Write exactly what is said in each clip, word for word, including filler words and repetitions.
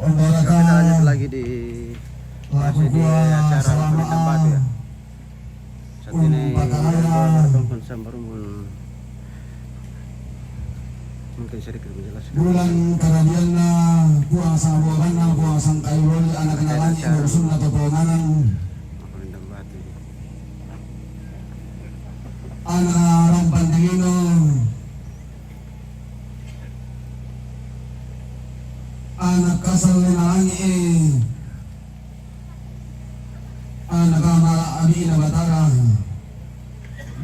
Kita lanjut lagi di, masih di acara Makan Dendang Batu, ya. Saat ini, mungkin sedikit menjelaskan. Bulan karadianna, puang sangbuabanna, puang sangkayuloli, anak-anak langit, ada acara Rusunna Toponganan. Makan Dendang Batu. Ana rampandingino, ana kasalli malangi'i, ana kamala abi'na Batara,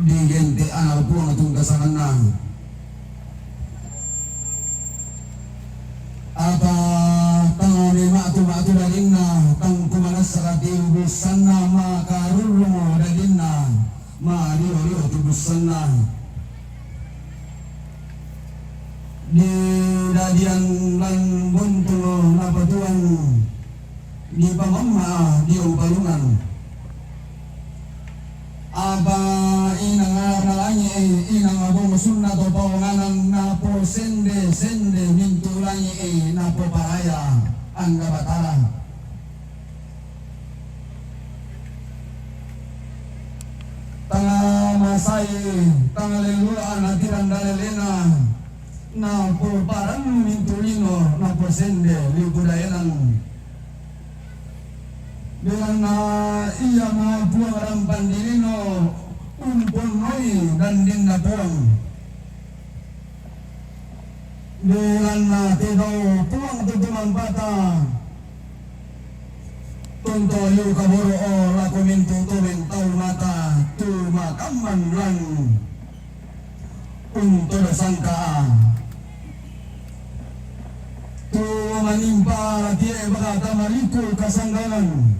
digente ana Puang tungkasanganna. Apa tang mematu-matu dadinna, tang kumanassa kati bussanna, makarurrung dadinna, mario-rio tu bussanna. Di dadian lan buntung napatuang, di pamamma di umpalungan. Apa inang ana langi'i, inang abongusunna Toponganan, naposende-sende mintu langi'i, napoparaya angga Batara. Tanga masai, tanga lelua ana tirang dalelena, napoparannu mintu lino, naposende lipu daenang. Belanna ia mo Puang rampandingino umponnoi dandinna Puang. Belanna tedau Puang tu tumampata, tonto liu kaboro'o lako mintu to mentau mata tu makamman lan untodo sangka'a. Tu manimpa ratie baka tamalikul kasanggangan.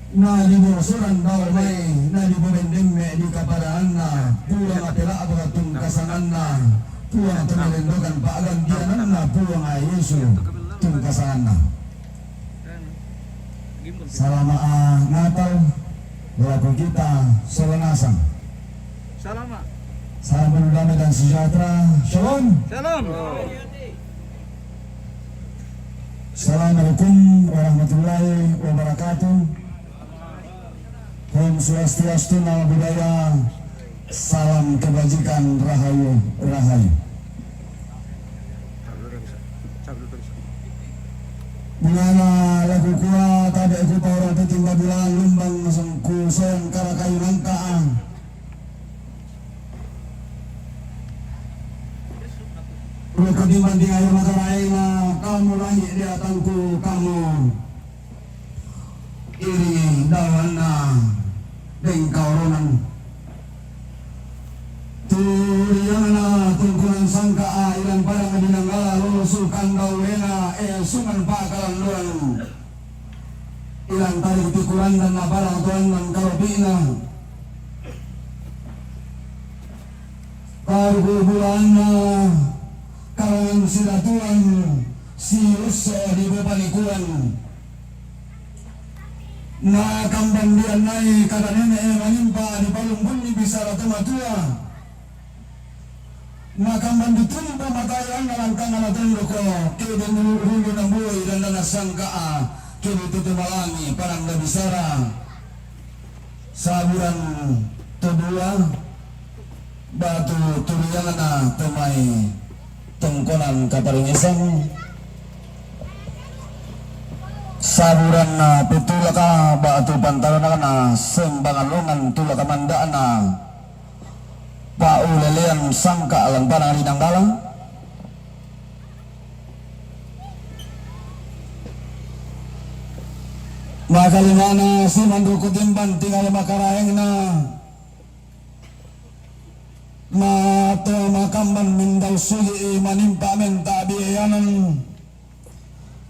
Na dibosoran dao mai, na dipobendemme di kapadanganna, Puang pela'baka tungkasanganna, Puang to melendokan pa'gantiananna, Puang Yesu tungkasanganna. Salama' Natal, lako kita sola nasang. Salama'. Salam penuh damai dan sejahtera. Shalom. Shalom. Assalamualaikum warahmatullahi wabarakatuh. Om Swastiastu, Namo Buddhaya. Salam kebajikan, rahayu, rahayu. Bunana laku kua, tabe' ku paurang puting babulan, lumbang sengku soyang karakayu nangka'a. Ulu kutimbang tingayu makaraenga, kamu lahi' di atangku, kamu iri dawanna dengkaoronan. Turiangna tungkunan sangka'a ilang padang dinanggala lolosu kandau lena, e sungan pakalanduan. Ilang tali tikurandan na padang tuannan kalopi'na. Paruku bulanna kalangan sidatuan si usso di bopanikuan. Na kambandian nai kada nene'e manimpa di palumbunni bisara to matua. Na kambandi tumpu matae anna langkangna na tondoko, kede nulu hulu na mbuai dandana sangka'a, kede tete malangi pananda bisara. Saburan to dua, batu turiangna to mai tongkonan kaparingisang. Saburanna pitulaka batu pantaranakna sembangan longan tulaka manda'na. Pa'ulelean sangka' lan padang ri Nanggala. Makalimana simanruku timbang tingali makaraengna. Mato makamban mindau sugi'i manimpa menta' biayanan.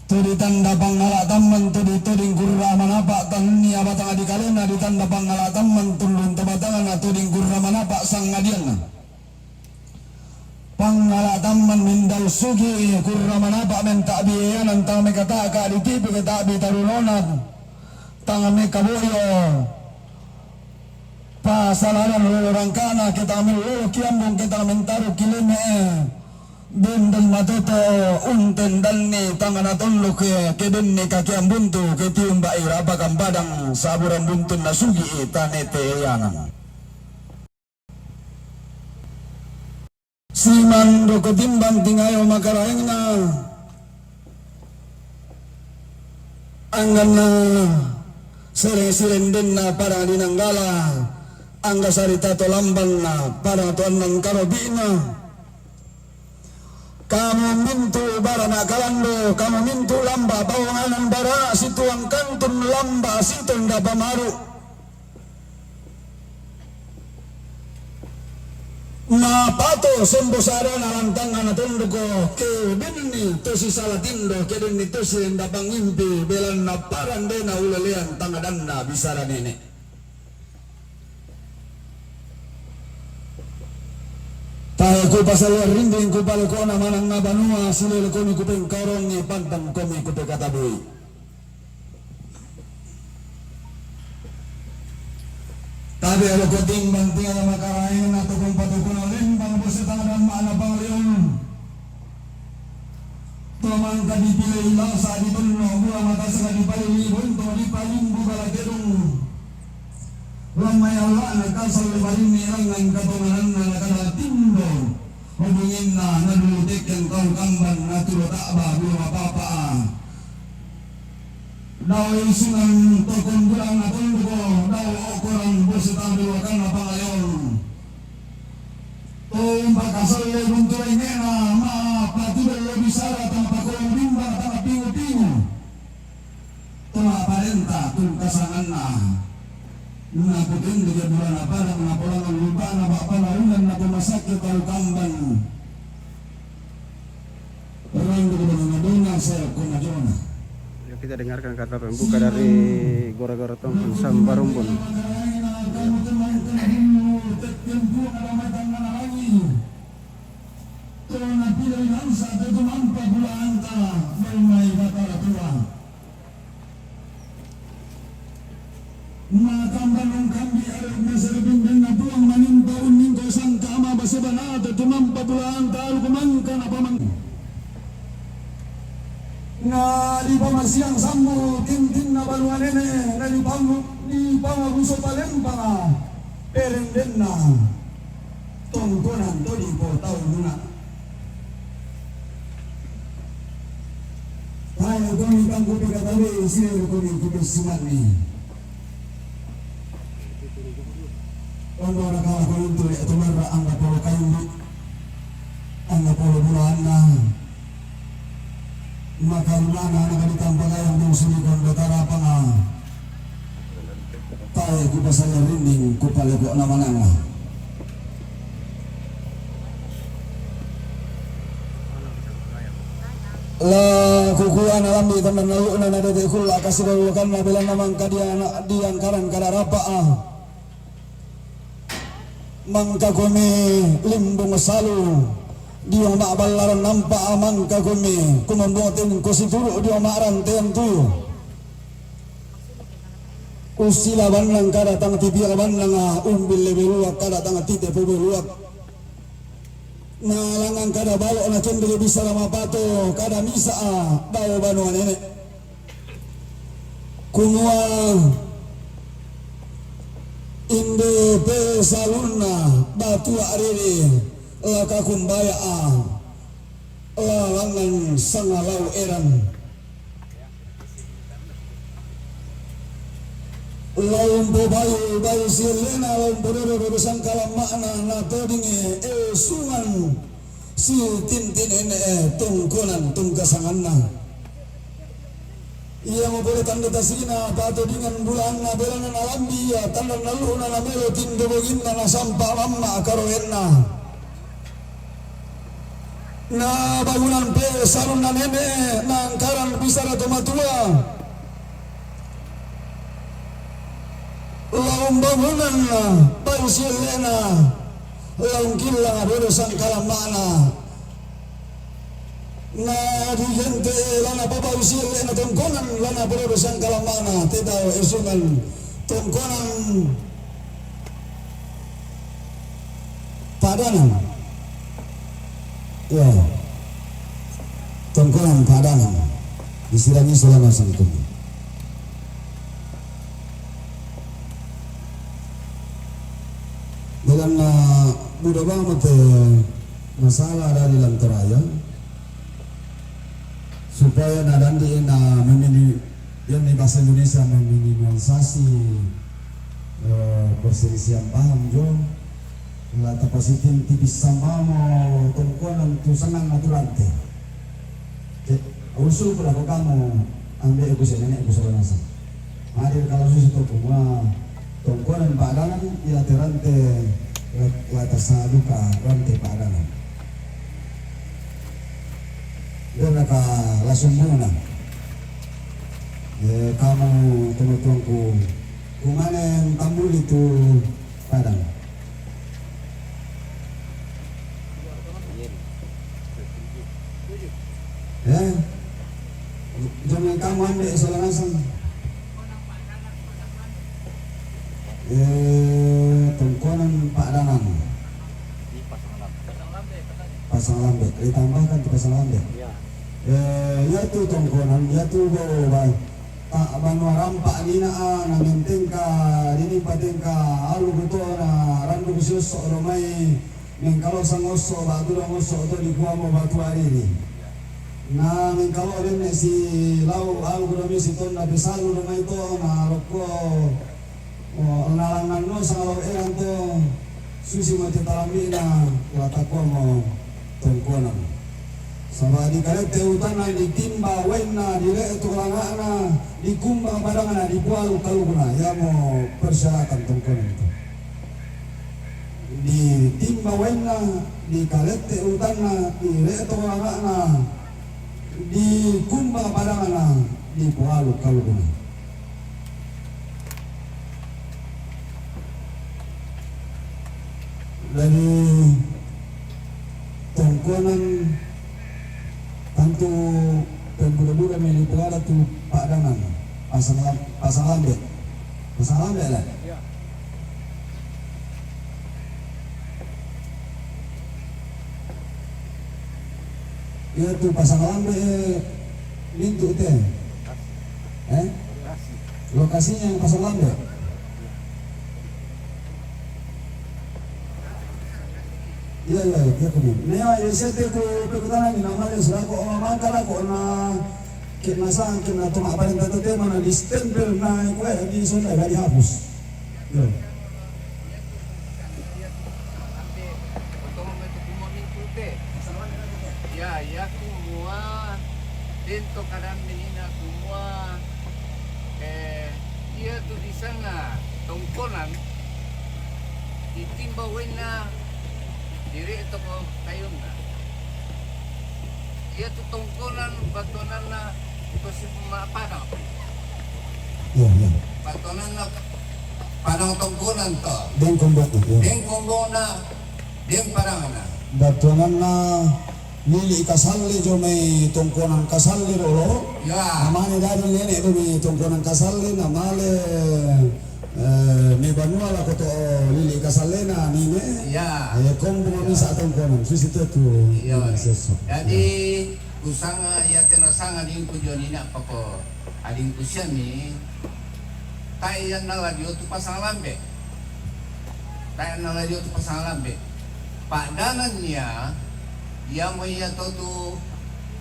Tu ditanda pangngala' tamman tu ditoding kurra manapa' tannia batang dikalena ditanda pangngala' tamman tullun to batangna tu dingkurra manapa' sangngadianna. Pangngala' tamman mindau sugi kurra manapa' menta' biayanan tang mekata'ka' ditipiki ta'bi tarunona tang mekaboyo pasaladan lolo rangkana ke tang mellolo kiambung ke tang mentaru kileme'e. Bundun matoto unten danni tangana tolloke, kedenni kakean buntu ketiumba'i rapakan padang saburang buntun nasugi'i tanete yanang. Siman roko timbang tingayo makaraengna, angganna sere-, sirendenna padang dinanggala, angga sarita to lambanna padang to annang karobi'na. Kamu mintu barana kalando, kamu mintu lamba pawanganan barana situang kantun lamba sitonda pamaru. Napato sembo sadana lantangana tondoko, ke benni to sisala tindo, ke benni to sienda pangimpi, belanna parandena ulelean tangadanna bisara nene. Tae kupasalean rinding kupalekona manang na banua silelekomi kupengkarongi pantang komi kupekatabui. Tabe alo kotimbang tingala makaraena tokong patokona lembang bose tangadan ma'na pangaleon. Tomangka dipilei lasa ditonno bua matasa dipalili bonto dipalimbu bala tedong. Lammai alla'na kasal lebarinni langngan katongananna nakana tindo. Hubunginna nadulu tekken tau kamban natulo ta'ba dua mapapa. Dao isungan tokon bulan atondoko dao okoran bose tabe wakanna pangaleon. Tong pakasalle buntu laingena ma patudan lobi sala tang pakolang bimba tang pingu-pingu. Toma parenta tungkasanganna. Nakutendeke burana padang napolangan lupana ba'pana unan napomasakke tau kamban. Randuk dengan adona saya kona jona. Yuk kita dengarkan kata pembuka dari Gora-Gora Tongkon Sambarumbun. Tona pila inansa tetu mampa pula anta mai mai batara tua. Makambanung kambi adat nasaribindenna Puang maninta unningko sangka ama basebana tetu mampa pula anta aluku mangka napamang. Na dipamasiang sambu tintinna banua nene, na dipamu-, dipamabuso palempanga perendenna tongkonan to dipo tau muna. Tae komi tangku pikatabe sire komi kubisimanni. Ondo nakala ko untu le tumarra angga polo kayu. Angga polo bulanna. Maka limana anak ditampa gayang dong sini kondo tarapanga. Tae kupasaya rinding kupaleko namananga. La kukua nalambi teman nalu'na nadete kulla kasibalukanna belanna mangka diana-, diangkaran kada rapa a. Mangka kumi limbung salu dio ma'ballaran nampa a, mangka kumi kumamboting kusituru dio ma'rantean tuyu. Ussila bannang kada tang tipia bannang a, umbille beluak kada tang tite pubeluak. Na langang kada balo na kendele bisa la mapato kada misa a dao banua nene. Kumua inde pe salunna batua rere laka kumbaya a la langang sangalau eran. Laumpo bayu, bayu siellena, laumpo dodo, dodo sangkalamma'na, na todingi, e, sungan, si tintin ene, e, tongkonan, tungkasanganna. Iya mo pole tanda tasina, patodingan bulanna, belana nalambi, iya, tanda naluhna, namelo tindo bonginna, nasampa mamma karoenna. Na bangunan pe salunna nene, na angkaran bisara to matua. Laung bangunan, bayu siellena, laung killang bodo sangkalamma'na. Na digente lana pabau siellena tongkonan, lana bodo sangkalamma'na, tetau esungan tongkonan. Padanan. Ya. Tongkonan Padangan, disidangi Sola Nasang. Dalam na buda bang mate masalah dari Lantoraya, supaya na dandi na memini-, yang di bahasa Indonesia meminimalisasi, eh, perselisihan paham jo. La tapasitin tipis sama mo tongkonan tu sanang atu rante. Cek, usul pula ko kamu ambil ku si nenek ku Sola Nasang. Hadir kalau susu tu kuma tongkonan Padangan, ya terante la, la tasaduka rante Padangan. Dia ka langsung muna. Eh, kamu tunggu-tunggu. Kumanen tambuli tu Padang. Eh? Jangan kamu ambil Sola Nasang. Eh, tongkonan Padangan. Pasang Lambe. Ditambahkan tu Pasang Lambe. Eh, ya tu tongkonan, ya tu bawa. Tak banua rampa nina a, na mentengka, dini patengka, alu kuto na randu kusioso do mai, mengkalo sangoso, batu do ngoso to di kuamo batu ariri. Na mengkalo dene si lau, alu kudo mi si tonda pesalu do mai to, na rokko, o, nalangan no sangalau eran to, susi mate talambina, watakuamo tongkonan. Saba di kalete utanna, ditimba wainna, dile'e to langa'na, dikumbang padangna, dipualu kalukuna, iamo persyaratan tongkonan itu. Ditimba wainna, di kalete utanna, dile'e to langa'na, dikumbang padangna, dipualu kalukuna. Dari tongkonan tantu pembuda-buda meli pelada tu Padangan. Pasang Lam-, Pasang Lambe. Pasang Lambe lah. Iya tu Pasang Lambe, eh, lintu te. Eh? Lokasinya yang Pasang Lambe. Iya, iya, iya, aku ni. Neo, iya, saya tu aku pekutana ni nama dia sudah ko, oh, mangkala ko na, kena sang, kena tu apa yang tata tema na di stempel na, kue di sana dah dihapus. Iya. Iya, iya, kumua, dento kadang menina kumua, eh, iya tu di sana tongkonan, ditimba wainna, dire toko kayunna. Iya tu tongkonan, batuananna, itu si ma-, padang. Iya, iya. Batuananna padang tongkonan to. Deng kombok, iya. Deng kombokna, deng padangna. Batuananna Lili Kasalle jo mai tongkonan Kasalle dolo. Ya. Namane dadi nenek do mai tongkonan Kasalle, namale, eh, mai banua lako to Lili Kasallena nine. Ya. Eh, kombong misa tongkonan, susi tetu. Iya. Seso. Jadi, kusanga, ya, tena sanga dingku jo nina pako adingku siami. Tae iya na ladio tu Pasang Lambe. Tae iya na ladio tu Pasang Lambe. Pa'danan iya, iya mo iya to tu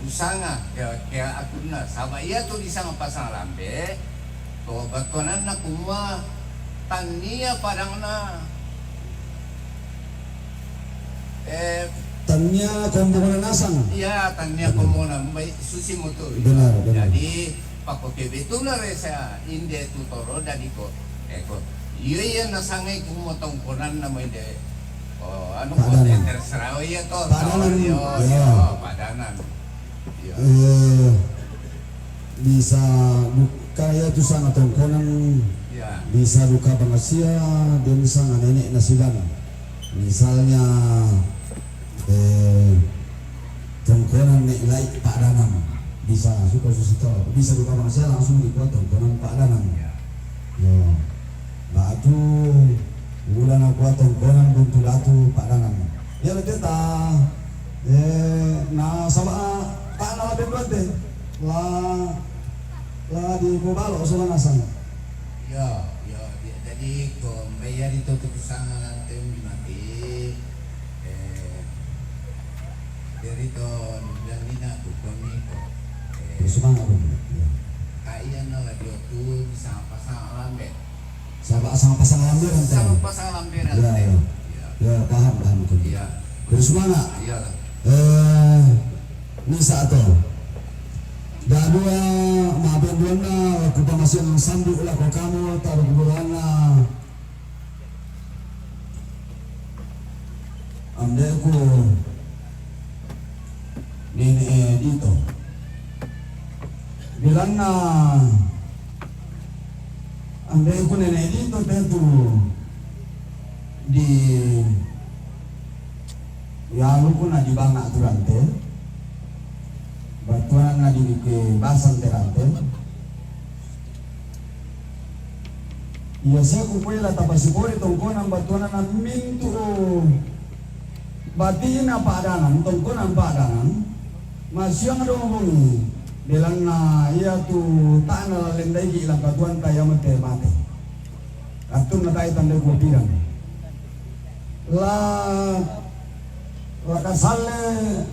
usanga, kea, kea akunna. Saba iya tu disanga Pasang Lambe, to batuananna kumua tannia padangna, eh, tannia kombongna nasang. Iya, tannia kombongna, baik susi mo tu. Benar, benar. Jadi, Pako kebetulan resa inde tu toro dadi ko, eko. Iyo, iya nasangai ku mo tongkonan namo inde. Oh, anu ko, Pa'danan. Terserah iya to, Pa'danan, toro iyo, iya. Iyo, Pa'danan. Iya. Eh, bisa duka iya tu sanga tongkonan, iya. Bisa duka bangasia, dan sanga nenek nasiban. Misalnya, eh, tongkonan ne lai Pa'danan. Bisa suka susi to. Bisa duka bangasia langsung dikua tongkonan Pa'danan. Yo. Batu, udah na kua tongkonan buntu batu Pa'danan. Ya, leteta, eh, na saba, tanah lebih Bante, la, la di pobalo sola nasang. Iya, iya, iya. Jadi ko mbayari to tu kusanga lante mi mati. Eh, dari to dan nina tu kami ko. Eh, terus semangat, Bang. Iya. Kaiya na la di otu bisa pasang lambe. Saba' sama pasangan lamberan teh. Sama pasangan lamberan. Ya, teh. Ya. Ya, paham, paham, betul. Ya. Terus mana? Ya. Eh, ni sa'ato. Da'dua ma'aben duanna, ku pamasiang sambu' lako kamu, taru kuburanna. Ambe'ku Nene' Dito. Belanna ambe'ku Nene' Dito tetu di, ya, lukuna di banga' tu rante, battuanna di, di basang te rante. Iya, sia kukuela tapasipori tongkonan battuanna mintu' batina pa'danang, tongkonan pa'danang, masiang dong bongi, belanna iatu ta'na la lendaiki' la katuoanta iamote mate. Attunna tae tandai kuopirang. La, la kasalle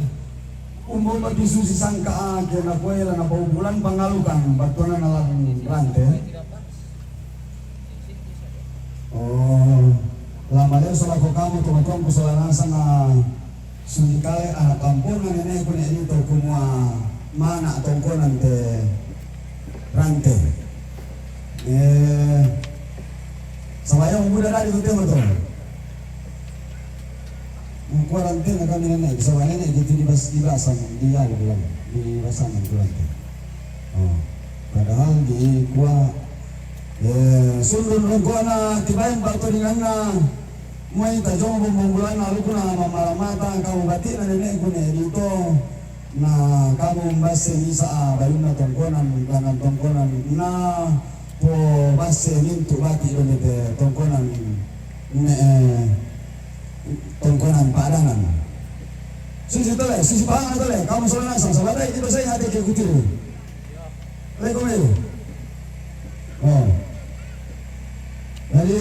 umbomba pisusi sangka'a ke nakuai la napaupulan pangalukang battuanna na lan rante. Oh, la maleso lako kamu tomatoangku sola nasanga sugi kale ana' kamponna nene'ku Nene' Dito kumua mana' tongkonan te rante. Eh, Sabayang muda dari tu tema tu. Kuarantena kami nenek, bisa nenek gitu di bas, di basang, di anu bilang, di basang kuarantena. Oh, padahal di kua, eh, sundun rongkona tibayan batu dinganna, mai tajong bumbung bulan lalu kuna mamalamata kamu batik na nenekku ne di to. Na kamu mbasse misa' bayunna tongkonan, tangan tongkonan, na pobasse mintu' bati' dende te tongkonan, ne, tongkonan pa'dangan. Sisi tole, sisi pahang tole, kamu sola nasang, sabatai kita saya hati ke kutiru. Leko melu. Oh. Jadi,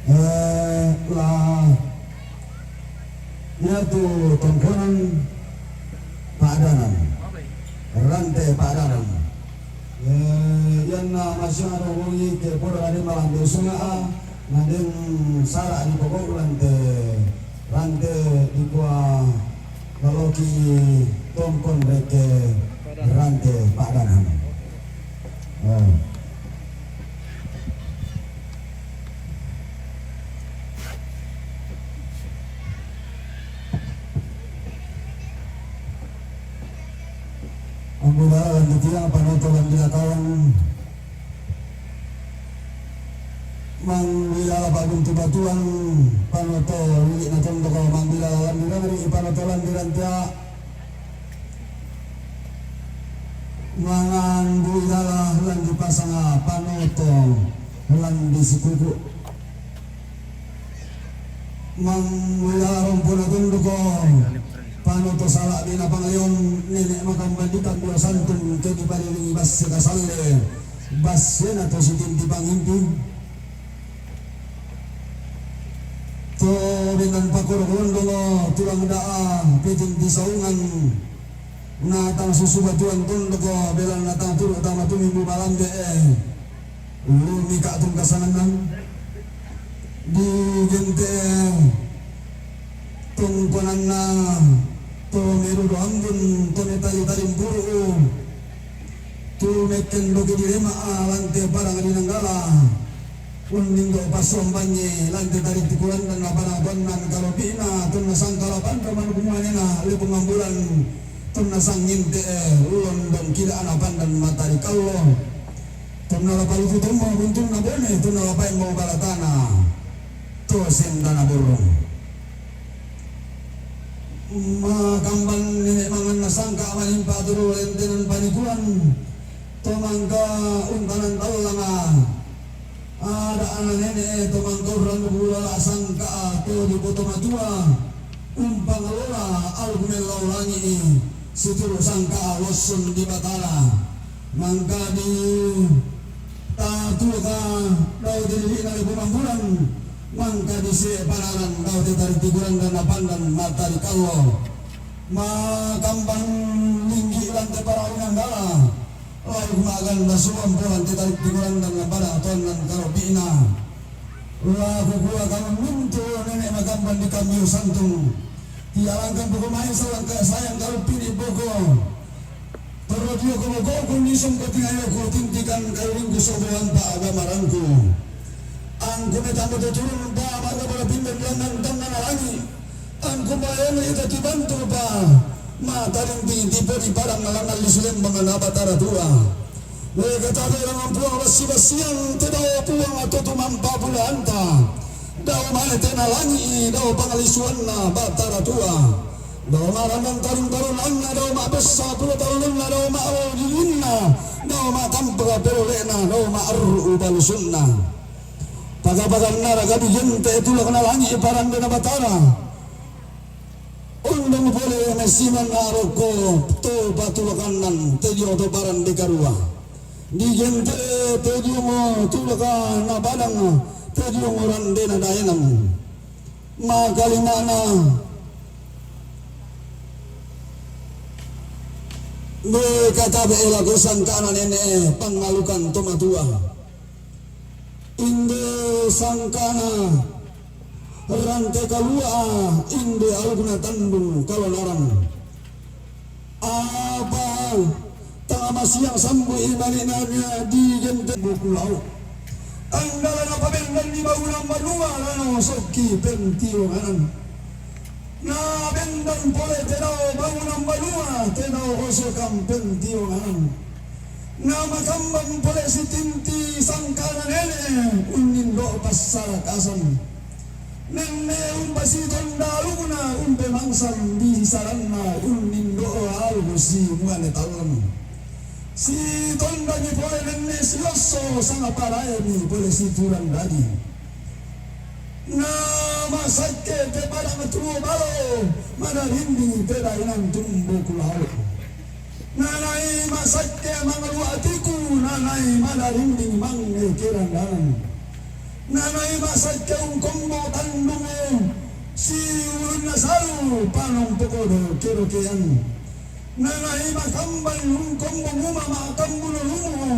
eh, la, iatu tongkonan pa'dangan, rante pa'dangan. Eh, ianna masiang ro bongi ke poda la den malambe sunga'a, na den sara' di pokok rante, rante dikua laloki tongkon reke rante pa'dangan. Oh. Ambo dalan di tiang panoto lan di lakawang. Mangwilala pa'buntu batuang panoto lili'na tondoko, mangwilala lan di rangri panoto lan di rantea. Mangandu ilala lan di pasanga panoto lan di sikuku. Mangilala rompona tondoko panoto sala'bina pangaleon nene' makambandikan dua santun ke dipalilingi basse kasalle, bassena to sitinti pangimpi. To bendan pakoro kolondongo tulang da'a peting disaungan. Natang susu batuan tondoko belan natang turu' tama tumimbu malambe e. Lumika tungkasanannan di gente tongkonanna to merudo ambun to metali-tali mpuru. Tu mekkendoki direma'a lante padang di nanggala. Unningo passuambangngi lante tari tikulandan na padang bannan kalopi'na tunna sangkala panra manuk muanena lepung ambulan tunna sanginte'e londong kila'na pandan matari kallo. Tunna la palutu tommo buntunna bone tunna la paimmo balatana to sendana burung. Makamban nene' manganna sangka manimpa turu lentenan panikuan to mangka untanan tallanga. Ada ana nene'e to mangka urrang bulala sangka to di poto matua umpangalola alku mellau langi'i. Situru' sangka'a losson di Batara, mangkadi tatuka dao dili'na ri Pumambulan, mangkadi se' pananan dao te tarik tigurandan na pandan matari kallo. Makambang linggi' lan te para'u nanggala, lauk ma'ganda suang polan te tarik tigurandan na pada' tonnan karopi'na. La kukua kamu mintu' nene' makambang di kambing santung. Tiarangkan poko mai salang ka sayang kalu pini poko. Torro dio komo koko nisong ko tingayo ko tintikan kairingku sobo anta agama rangku. Angku me tambo to turun ba maga bala pindan langan tangana langi. Angku bayang ita tibantu ba mata rinti tipo di padang langan lisulembang na batara tua. Wega tabe langan puang basi-basiang te dao puang atau tumampa pulanta. Dao mane tena langi dao pangalisuanna batara tua. Dao marandan tarung-tarunanna, dao ma'bessa pulo tarunanna, dao ma'o dilinna, dao ma'tampa perole'na, dao ma'arru'u balusunna. Paga-paganna ragabi gente tulakna langi parandena batara. Undung pole mesiman na roko to patulakannan te dio to parande karua. Di gente te dio mo tulakna badang te dio mo randena daenang. Makalimana me katabe lako sangkana nene pangalukan to matua. Inde sangkana rante kalua inde alukna tandung kalonaran. Apa tanga masiang sambu imaninanya di gente buku lau. Tanggala na pabendan di bangunan banua nano sokki pentionganan. Na bendan pole te dao bangunan banua te dao osokan pentionganan. Na makambang pole si tinti sangkana nene unnindo passarakasan. Nenne umpasitonda alukna umpemangsan bisaranna unnindo aluku si muane tallang. Sitondami pole nenne siosso sangaparaemi pole siturang dadi. Na masakke te padang tuo balo madarinding te daenang tumbo kulao. Nanai masakke mangalu atiku, nanai madarinding mange kerandangan. Nanai masakke ungkombo tandungo si ulunna salu panong pokodo kerokean. Nanai makambang ungkombo muma makambuno lumo.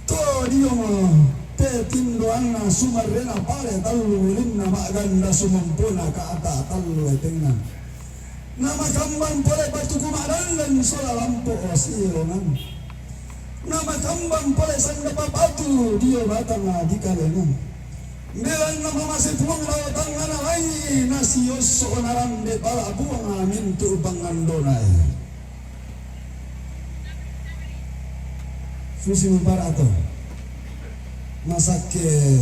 To diongo te tindoanna sumarrena pale tallu ulinna maganda sumompona kata tallu etenna. Na makambang pole batuku madandan sola lampo silongan. Na makambang pole sanda papatu dio batanga di kalengan. Belanna mamase puang lao tangana lai na siosso narande pala puang mintu pangandonae. Susi mupara to. Masakke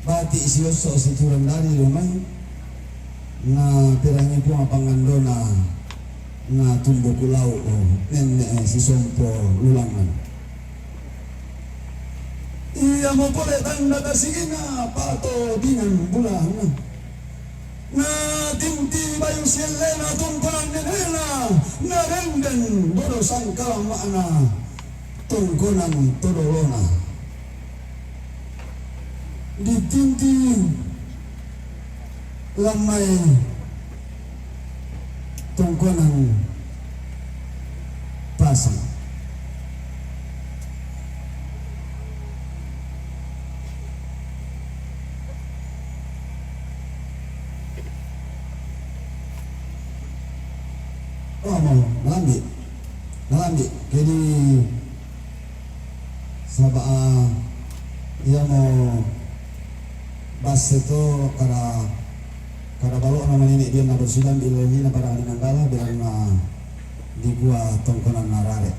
bati siosso siturang dadi lo mai. Na perangi puang pangandona na tumbuku lau nenne sisompo lulangan. Iya mo pole tanda tasigina pato dinang bulangan. Na tinti bayu siellena tongkonan nenena na denden bodo sangkalama'na tongkonan todolona. Ditinti lammai tongkonan pasang. Oh, mau, malambi'. Malambi'. Jadi, saba', ah, iya mau basse to kada, kada balo'na manene' dia na bersidang di lelina pada adi nanggala, bilang na dikua tongkonan na rare.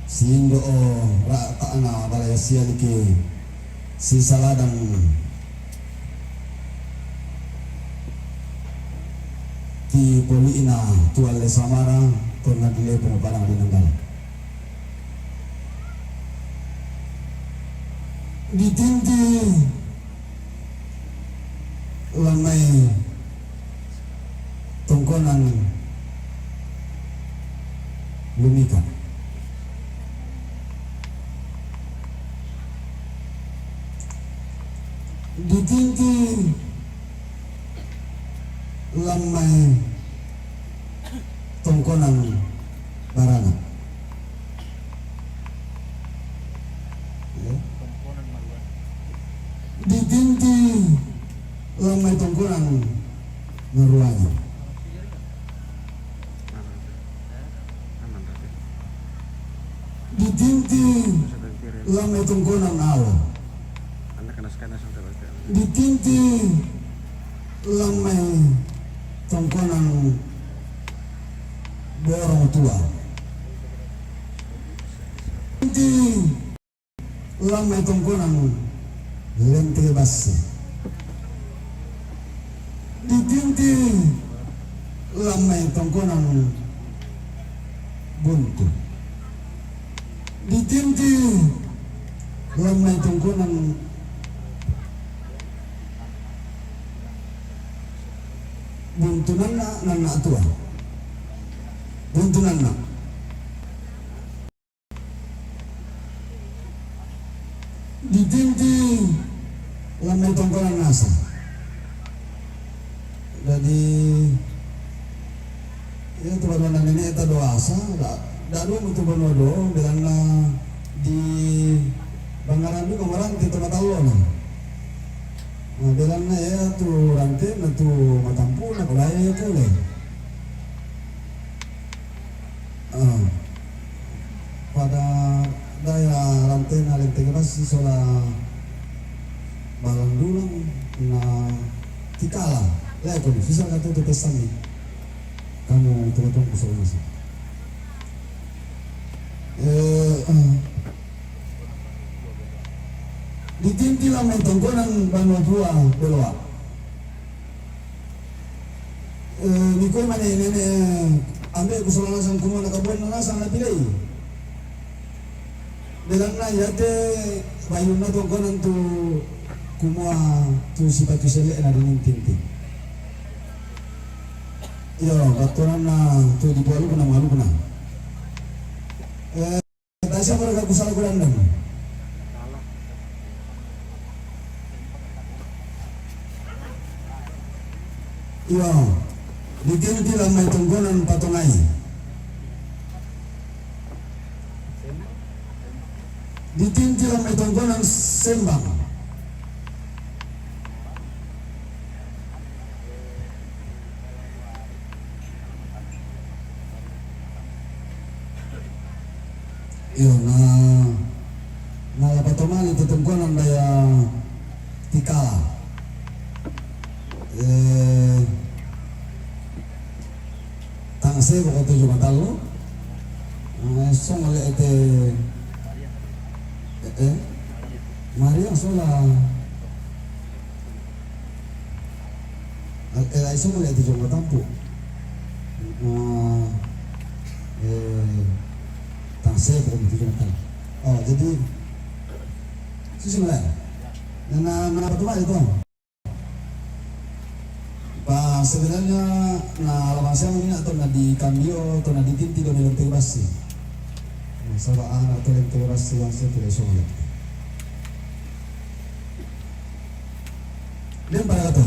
Sindo o ra'ta'na balaya sialiki sisaladang ti poli'na tualle samara tonna dilepo padang di nanggala. Ditinti lanai tongkonan Lumika. Ditinti lan mai tongkonan Barana. Ya. Ditinti lan mai tongkonan Maruani. Ditinti lan mai tongkonan Awa. Ditinti lan mai tongkonan Borong Tua. Ditinti lan mai tongkonan Lentebasi. Ditinti lan mai tongkonan Buntu. Ditinti lan mai tongkonan Buntu Nanna, Nanna Tua. Buntu Nanna. Ditinti lan mai tongkonan Nasa. Jadi, ya, tu banua na nene ta do Asa, da, da do tu banua do, belanna di Bangaran do marante tu Matallona. Na belanna ya tu rante na tu Matampuna, ko lae ya kole. Ah, pada daya rantena Lentebasi sola Balandulang na Tikala. Leko ni, bisa katu tu pesani. Kamu tunggu-tunggu sola nasi. Eh, ah. Ditinti lan mai tongkonan Banua Tua Beloa. Eh, ni koe mane nene ambe ku sola nasang kumua na kabuan na nasang na pilei. Belanna iate bayunna tongkonan tu kumua tu sipatu sele na dinintinti. Iyo, battuanna tu di Pualukuna, Mualukuna. Eh, Taisa maraga kusala kurandang. Iyo, ditinti lan mai tongkonan Patongai. Ditinti lan mai tongkonan Sembang. Iyo, na, na la Patongai tu tongkonan daya Tikala. Eh, tang seko ko tu Jumatallo. Eh, song le ete, eh, eh, Maria sola. Eh, ai song le ete Jumatampu. Ah, eh, tang seko ko tu Jumatallo. Oh, jadi, susi mala. Na, na, na Patongai itu. Pa sebenarnya na alaman siang ini atau na di kambio atau na ditinti do mai Lentebasi. Saba ana tu Lentebasi yang saya tidak iso mala. Dia pada kata.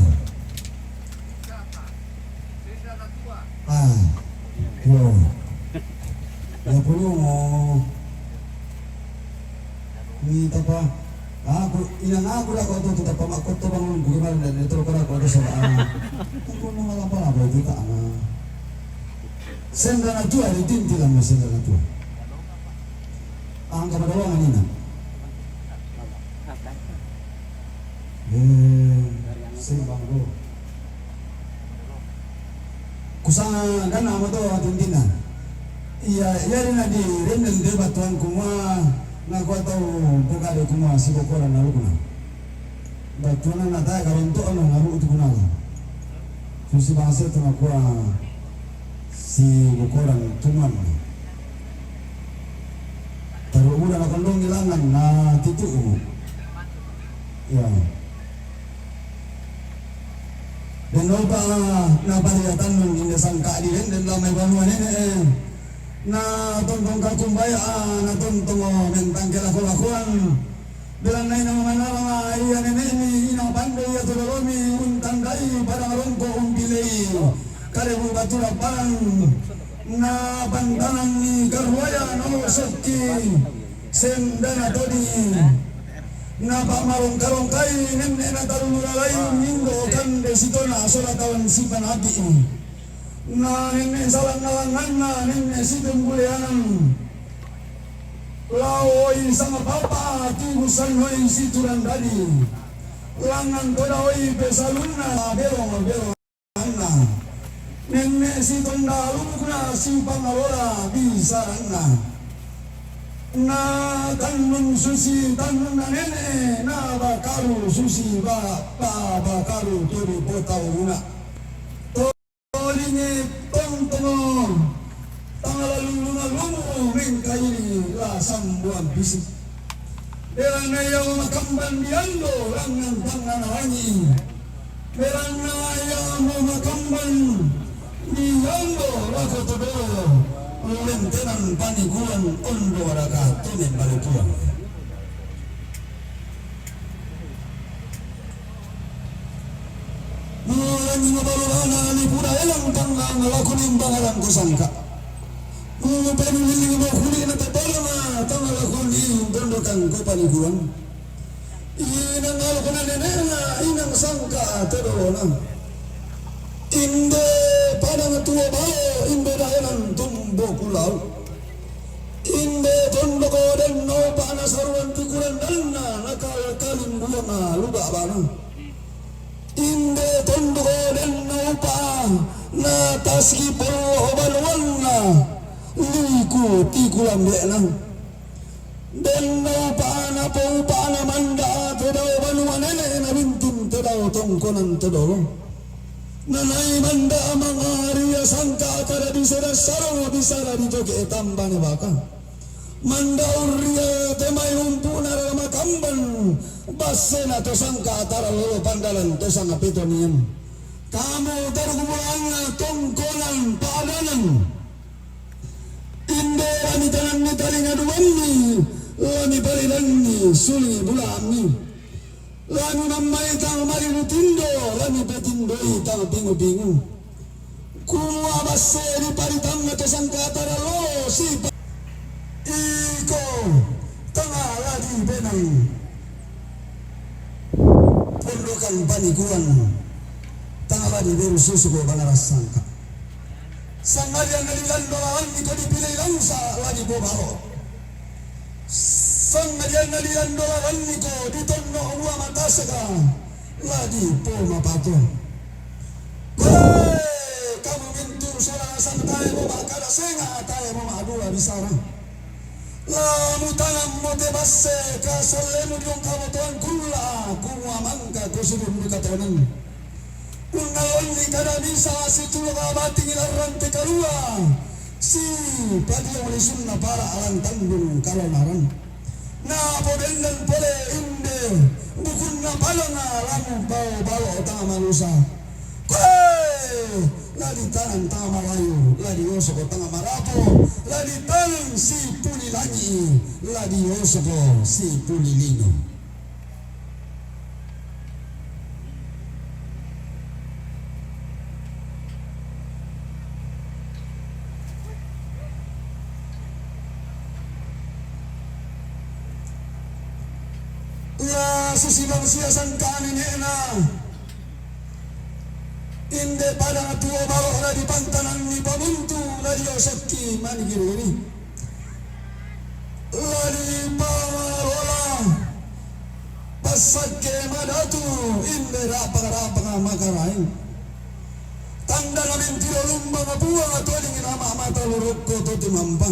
Ah, yo. Ya pulo mo. Ni tapa. Aku, inang aku da ko tu tapa makko to bangun gue malam dan itu ko da ko ada sama. Aku mau ngapa apa itu tak ana. Senda na tua ditinti lan mai senda na tua. Angka pada wangan ina. Eh, Sembang do. Kusanga kan ama to atintina. Iya, iya ri na di renden de batuan kumua na kua tau pokade kumua si bokoran na lukuna. Batuan na taya karonto ano ngaru tu kunala. Susi bangsa tu na kua si bokoran tuman. Taru uda na kondong ilangan na titu. Ya. Nopa na pariatan inde sangka' di dende la mai banua nene'. Na tontong kakumbaya, na tontong mentang kelako-lakoan. Belanna ina manarang ia nene'mi, ina pande ia to dolomi, untandai padang rongko umpilei karebu batu lapang. Na pantananni karuaya no sokki sendana todi. Na pa'marongka-rongkai nenne' na talulu lalai, indo kande sitona sola taun sipanapi'i. Na nenne' salangnga-langnganna nenne' situmbuleanang. Laoi sangpapa tibusannoi siturang dadi. Langngan todaoi pesalunna berong-berong. Nenne' sitondalukna sipangalola bisaranna. Na tannung susi tannunna nene', na bakaru susi ba-, ba-, bakaru turi potauna. Tolingi tontongo tangala lullunga lumu mengkaili la sambuang bisi. Belanna ia makamban diando langngan tangngana langi. Belanna ia makamban diando lako todolo lentenan panikuan ondo araka tomen bale puang. Mulangi mabalolana ni buda elang tangngana lako ni bangaran ko sangka. Mupenu lilling mo kuli na tatolonga tangala kuli tondokan ko panikuan. Inang alukna nene'na, inang sangka todolona. Inde padang tuo bao, inde daenan tumbo kulau. Inde tondoko den naupa na saruan tukuran danna, na kal-, kalimbuanga luba bana. Inde tondoko den naupa na taski pollo banuanna, liku tikulambe'na. Den naupa na poupa'na manda' te dao banua nene' na bintin te dao tongkonan te dolo. Na nai manda' mangaria sangka kada bisara saro bisara di toke' tambane baka. Manda' urria te mai umpu'na rara makamban bassena to sangka tara lolo pandalan to sanga petonian. Kamu taruk bulanna tongkonan padanan. Inde la mitananni talinga duammi, la mipalilanni sulingi bulammi. La mimammai tang malilu tindo, la mipatindoi tang pingu-pingu. Kumua basse diparitanna to sangka tara lolo sipa. Iko tanga ladi benang pondokan panikuan tanga ladi beru susu ko banaras sangka. Sangadian na dilando lalanni ko dipilei langsa la dipobalo. Sangadian na dilando lalanni ko ditonno mua matasaka la dipomapato. Koe kamu mintu sola sangtae mo makkada senga tae mo madua bisara. La mutanammo te basse kasallemu diong kamotoan kulla kumua mangka ko sidundu katonan. Unnalonni kada bisa situlu bating larrang te kalua, si padiong lisunna para alang tandung kalonaran. Na pobendan pole inde bukunna palanga lamu bao balo tama manusa. Koe la ditanang tama malayu, la diosoko tama marapo, la ditanang si puli langi, la diosoko si puli lino. La susi bangsia sangka nene'na. Inde padang tuo balo la dipantananni pamuntu la diosokki manigiri-giri. La dipamalola passakke madatu inde rapang-rapang makaraeng. Tandana mentiro lumba mapuang tolingi nama mata lurukko to timampa.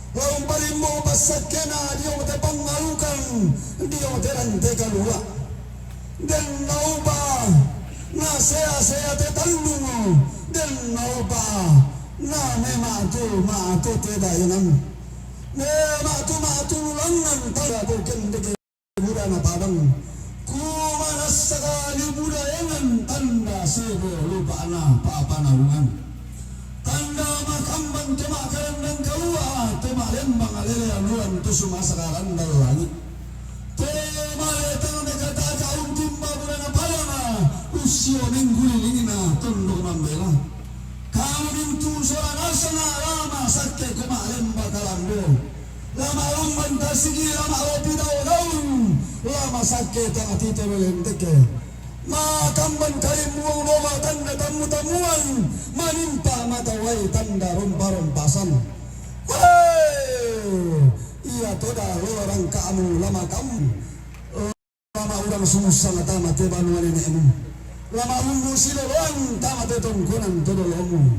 Laung palimbo passakkena dio te pangalukan dio te rante kalua. Den naupa na sea-sea te tallung, den naupa na mematu-matu te daenang. Mematu-matu langngan tara ko kendeke. Buda na padang. Kumanassaka li buda engan tanda Sebo lupa'na pa'panaungan. Tanda makamban to ma'karandang kalua', to ma'lembang lelean luan to sumasa karandang langi'. To ma'letang mekataka untumba bulana padanga, ussio mengkulilingna tondok mambela. Kamu mintu sola nasanga la masakke ko ma'lemba kalambo. La ma'lumban tasigi, la ma'lopi tau daun, la masakke tanga tito lelenteke. Makamban kalimbuang loma tanda tammu-tammuan, manimpa mata wai tanda rompa-rompasan. Hei! Ia toda lorang kamu lama kamu. Lama urang sumussa na tama te banua nene'mu. Lama umbu siloloan tama te tongkonan to dolomu.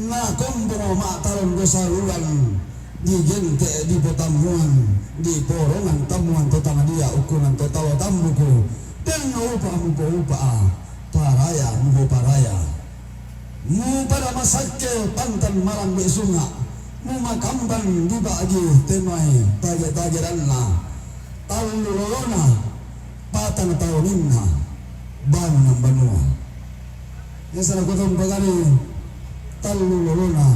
Na kombongo ma'talon dosa lulan, digente' dipotammuan, diporongan tammuan to tamadia ukkungan to talo tammuku, denno upa mupo upa'a, paraya mupo paraya. Mupada masakke pantan malambe sunga', mumakamban dibagi temai tage-tageranna, tallu lolona, patang taoninna, bangunan banua. Iya sala kotong pagari tallu lolona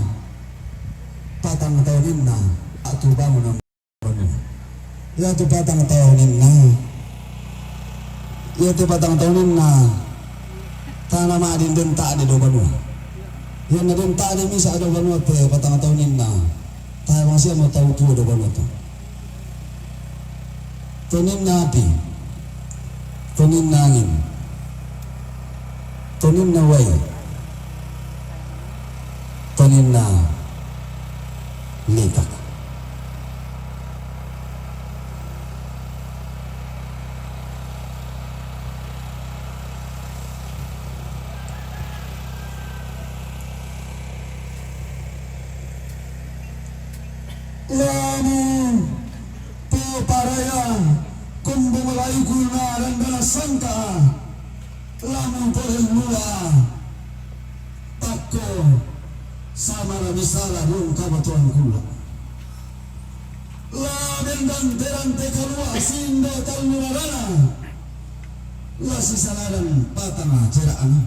patang taoninna atu bangunan banua. Iya tu patang taoninna. Iya tu patang taoninna. Tana ma'din den ta'de do banua. Iya na den ta'de misa do banua te patang taoninna. Tae masiamo tau tuo do banua tu. Toninna api, toninna angin, toninna wai, toninna litak. Lamu poparaya kombong laiku na randana sangka, lamu polellua takko samara misara dong kabatuan kula. La mendante-dante kalua sindo tallu rarana, la sisaladan patanga cera'na.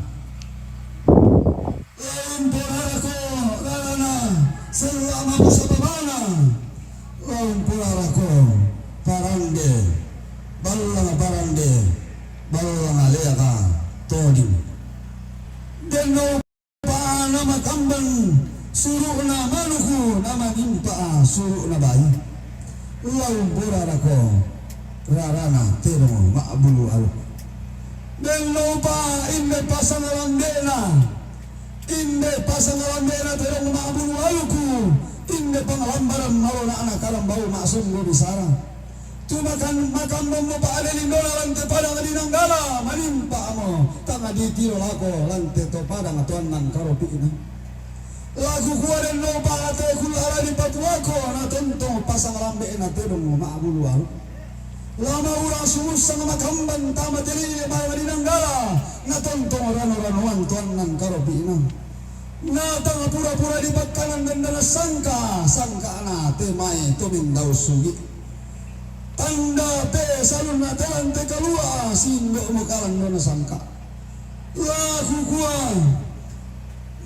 Laung porarako rarana sella mabusa babana. Laung porarako parande, ballanga parande, ballanga leaka toding. Denno pa nama kamban suru'na manuku nama nimpa suru'na bai. Laung porarako rarana tero ma'bulu alu. Denno pa inde pasangalandena. Inde pasangalambe'na tedong ma'bulu aluku, inde pangalambaran malona'na karambau ma'songgo bisara. Tu makan-, makambanmo pa'ade lindona lante padang di Nanggala, manimpa'mo tanga ditiro lako lante to padang toannan karopi'na. Laku kua denno pa'ate kulla ara dipatuako, na tontong pasangalambe'na tedong ma'bulu alu. Lama urang sumussang makamban tama teli mala di Nanggala, na tontong rano-ranoan toannan karopi'na. Na tang pura-pura di pakkanan dendana sangka, sangka'na te mai to mindau sugi. Tanda pe salunna te lante kalua, sindo mukalan dona sangka. Laku kua,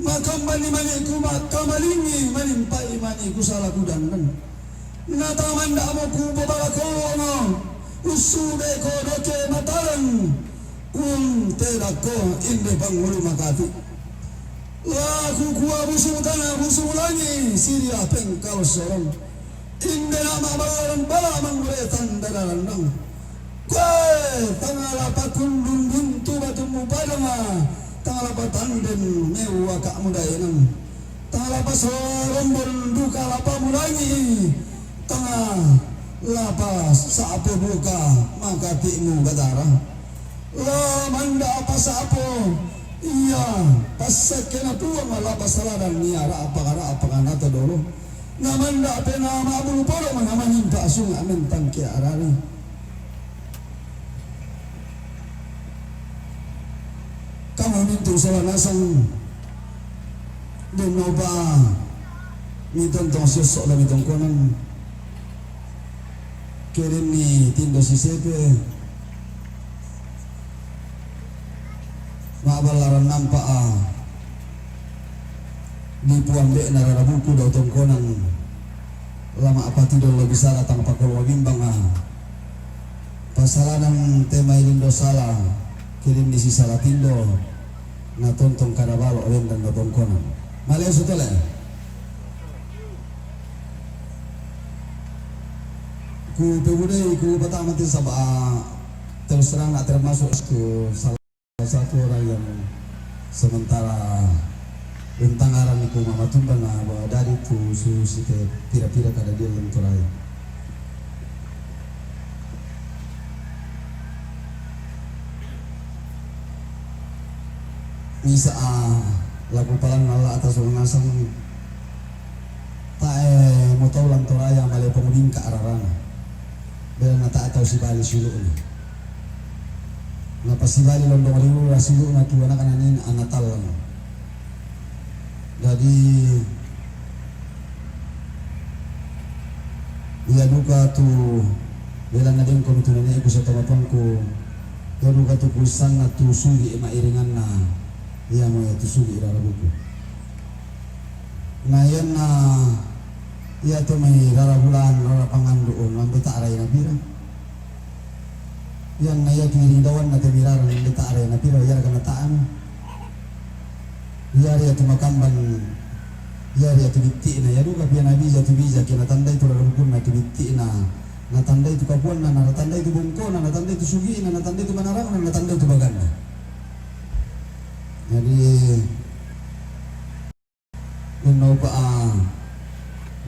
makambanni mani ku makkamalingi, manimpa'i mani ku sala kudannang. Natamanda'mo ku babalakono, ussudeko doke mataleng, untedakko inde pangulu makati. Laku kua busu tana busu langi, siria pengkal sorong. Inde nama balaran bala manggore tanda darannang. Koe, tangala pakundun buntu batummu padanga, tangala patanden mewaka mudaenang, tangala pasorombon duka lapa mulangi, tangala pasa'po buka makati'mu batara. La manda pasa'po, iya passakkena Puang la pasaladan iya ra'paka-ra'paka na to dolo. Na manda pena ma'bulu polo mana manimpa sunga mentang ke arari. Kamu mintu sola nasang, denno pa mitontong siosso la mitongkonan. Kerenni tindo sisepe. Ma'balla rannampa a, di puambe'na rarabuku dao tongkonan, lama' patidolo bisara tang pakollo bimbang a, pasalanan te mai lindo sala, kilinni sisala tindo, na tontong kada balo' lendan dao tongkonan. Malesu tole. Ku pebudai, ku patama te saba', terus terang na termasuk ku salah satu orang yang sementara rintangaran ku mamatumba na ba dadi tu su site pira-pira kada dia lenturai. Misa a laku palan Allah atas ngasang Ta'e mo tau lantoraya male pongudingka ararana. Bela na ta'e tau sibali siulu'na. Na pasibali londong riura siulu'na tu anakna nin ana tallang. Jadi, ia duka tu bela na dengko tu nene'ku sia tomatuangku, ia duka tu kuissanna tu sugi ma'iringanna, ia mo ia tu sugi rara buku. Na ianna iate mai rara bulan, rara pangandu'un, lambe ta'rai napira. Ianna iatu iring dawanna te mai rara, lambe ta'rai napira, iara kana ta'an. Iara iatu makamban, iara iatu bitti'na, ia duka pia nabija tu bija, ke natandai tu rara bukunna tu bitti'na, natandai tu kapuanna, natandai tu bongkona, natandai tu sugi'na, natandai tu manarangna, natandai tu baganna. Jadi, Inno pa, ah,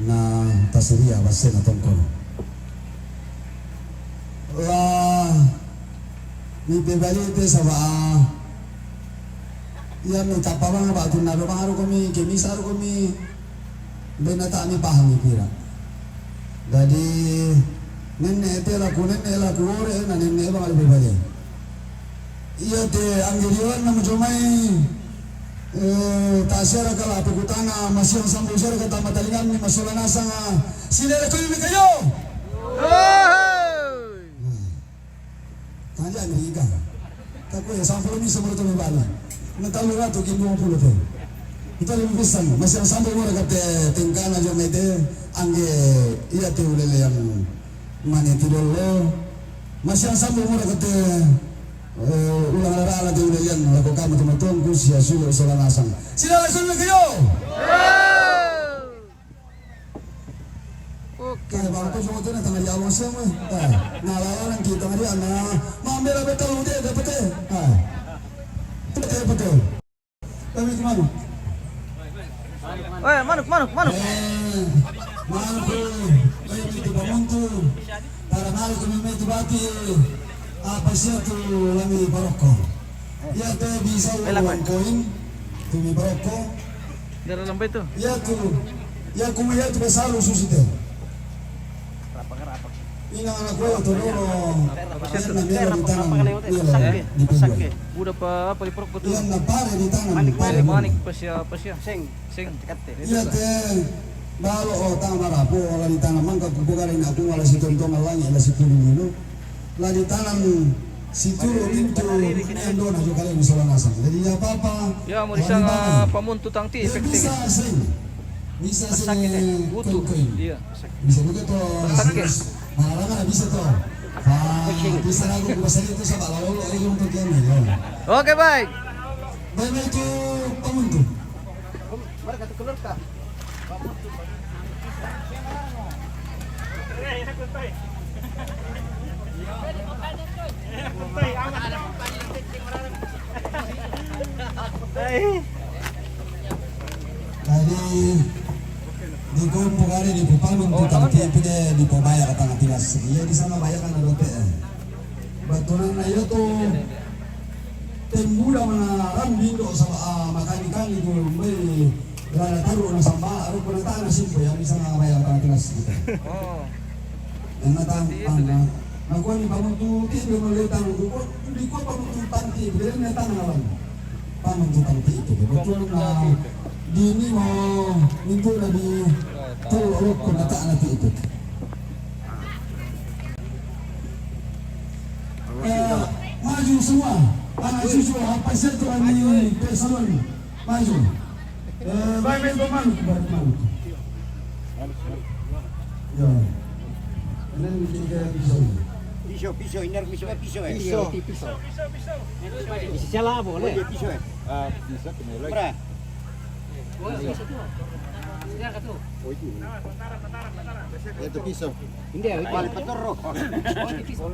na tasiria bassena tongkono. La, mi pebali te saba, ah, ia mi tappa bang ba tunna do baru komi, kemisa ru komi, bena ta mi pahami pira. Jadi, nenne te laku, nenne laku ore, na nenne bang lebih bali. Iate angge ri lalanna mujomai, eh, ta siaraka la pekutana, masiang sambu siaraka ta matalinganni, masola nasanga, silere koi mikayo. Tanya ni ika. Takue sampulo misa moro to mebali. Na tallu ratu ki dua puluh te. Kita lebih pisang, masiang sambu moro kate tengkana jomai te, angge iate ulelean mane tidollo. Masiang sambu moro kate Eh, ulang rara ala te ulelean lako kami tomatuangku sia sulu sola nasang. Sila langsung lagi yo. Oke. Kayak bang tu semua tu na tangari awang siang eh. Eh, na lawanan kita tangari ana. Mambela betul udah dapat eh. Eh. Betul betul. Kami tu manuk. Eh, manuk, manuk, manuk. Eh, manuk, eh, itu pamuntu. Para malik kami itu bati. Apa sih tu lami baroko? Ya te bisa uang koin. Tumi baroko. Dalam lampu itu. Ya tu. Ya kuma ya tu besalu susi te. Ina anak gue tu dulu. Apa sih tu? Dia namanya di tangan. Dia di pinggang. Udah apa, apa di perut tu? Iya, na pare di tangan. Manik, manik, manik, pas ya, pas ya. Seng, seng. Iya te, balo o tama rapo, ola di tangan mangka kupo kare na ku, ola si tontong alangi, ola si kuning ino. La di tangan si turu pintu, ini andona juga kali misalnya nasang. Jadi ya apa-apa. Ya, mau disanga pamuntu tangti, bisa seng. Bisa seng. Koin-koin. Iya. Bisa juga to. Masalah mana bisa to. Ah, bisa lagu bahasa itu sama lalu lalu untuk yang ini. Oke, baik. Baik itu pamuntu. Jadi di kompo kali di pupalun tu tarti pide di pobaya katang tilas. Iya di sana bayar kan ada P R. Batunanna iyato tembuda mana rambindo sama, ah, makani-kani tu mbai lana taru na samba aru puna tana simpo ya bisa na bayar tana tilas gitu. Oh. Yang mata mana? Nakuan ni pamutu ti dia melihat tang ku di kua pamutu tanti dia ni tang lawan. Pamutu tanti itu dia betul na dini mau itu na di tu urut puna tana ti itu. Eh, maju semua. Ana susu apa satu ani pesalon. Maju. Eh, vai, vai, vai, mano, vai, mano. Ya. Ini kita pisau. Pisau, pisau, ini pisau, pisau, eh. Pisau. Pisau, pisau. Isi siya labo, le. Oye, pisau, eh. Ah, pisau, que me lo. Pra. Ito, piso. Hindi, ah, ito. Bali, paturro. Ito, piso.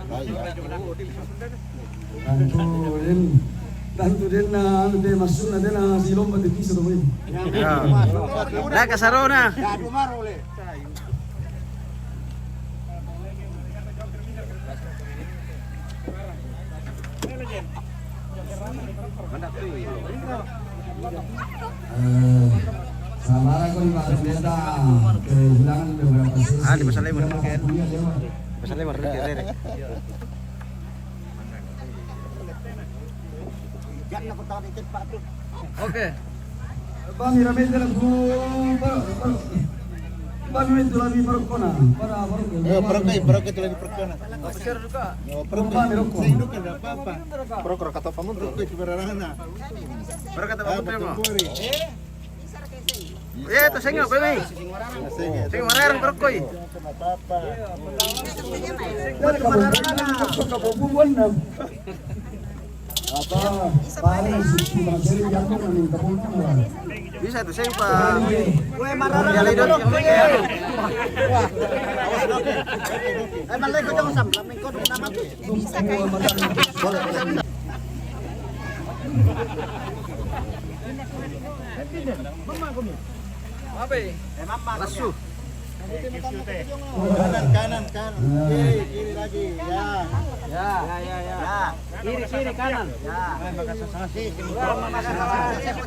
Ay, ay. Tantu din, tantu din na, ano din, mas na din na silong pati piso to, eh. Ya. Nakasaro na. Eh, sabar aku nih, Pak Pendeta. Kehilangan beberapa sesi. Ah, di pasal lima, Dia Ken. Makan kuliah lewat. Pasal lima, Ken. Jangan aku tahu di tempat tuh. Oke. Bang, rame dalam gua, Bang, Bang. Bang, itu lagi perkona. Para perkona. Eh, perkona, perkona itu lagi perkona. Apa share juga? Oh, perkona. Bang, rokok. Saya hidup enggak apa-apa. Perkona kata Pak Menteri. Perkona itu berarana. Perkona kata Pak Menteri, Bang. Eh, itu saya nggak boleh. Saya marah perkona. Apa-apa. Apa? Paling suci masih yang mana minta pun. Bisa tuh, saya, Pak. Weh, marah. Ya, lihat. Eh, malah kau jangan sam, lamin kau dulu nama tuh. Bisa kayak. Apa? Lesu. Kanan, kanan, kanan. Kiri, kiri lagi. Ya. Ya, ya, ya, ya. Kiri, kiri, kanan. Ya. Wah, makasih.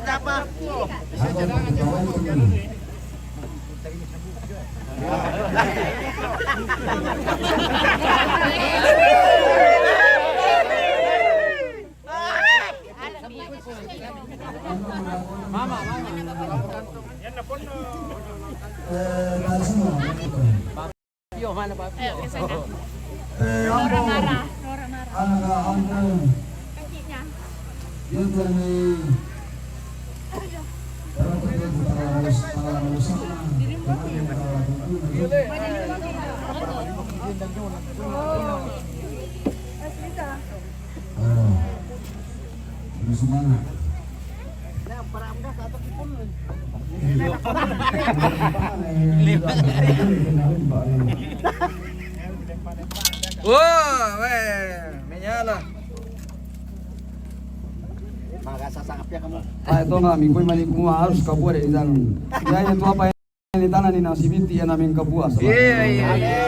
Siapa? Mama, mama. Eh, Papio, mana Papio? Eh, Ambo. Anak Ambo. Dia tuh ni. Oh. Ini semangat. Wah, weh, menyala. Makasasangap ya kamu. Ay, ito nga, mingkoy malikuma harus kabuha dari dalam. Ya, itu apa ini tanah ni nasibiti ya namin kabuha. Iya, iya, iya.